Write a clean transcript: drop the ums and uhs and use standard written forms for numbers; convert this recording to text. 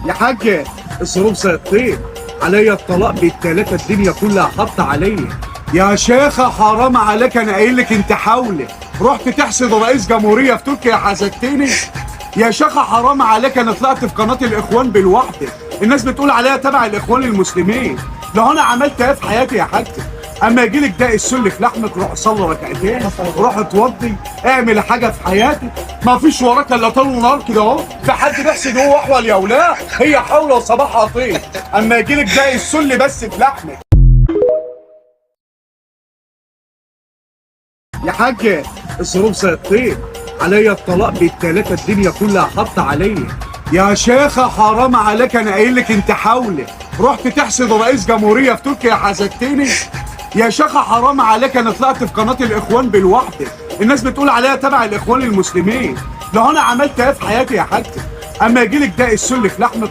يا حاج الظروف زي الطين، عليا الطلاق بالتلاتة، الدنيا كلها حاطة عليا. يا شيخة حرام عليك، انا قايل لك انت حاولي، رحت تحسد رئيس جمهورية في تركيا حسدتني. يا شيخة حرام عليك، انا طلعت في قناة الاخوان بالوحدة، الناس بتقول عليا تبع الاخوان المسلمين. لو انا عملت ايه في حياتي يا حاج؟ اما يجيلك داء السل في لحمك روح صلي ركعتين، روح اتوضي، اعمل حاجة في حياتك. ما فيش وراك الا طول ونهار كده اهو، في حد بيحسد هو احول يا ولا هي حوله وصباحها طين. اما يجيلك داء السل بس في لحمك. يا حاج الظروف زي الطين، عليا الطلاق بالتلاتة، الدنيا كلها حاطة عليا. يا شيخة حرام عليك، انا قايل لك انت حاولي، رحت تحسد رئيس جمهورية في تركيا حسدتني. يا شيخة حرام عليك، انا طلعت في قناة الاخوان بالوحدة، الناس بتقول عليا تبع الاخوان المسلمين. لو انا عملت ايه في حياتي يا حاج؟ اما يجيلك داء السل في لحمك.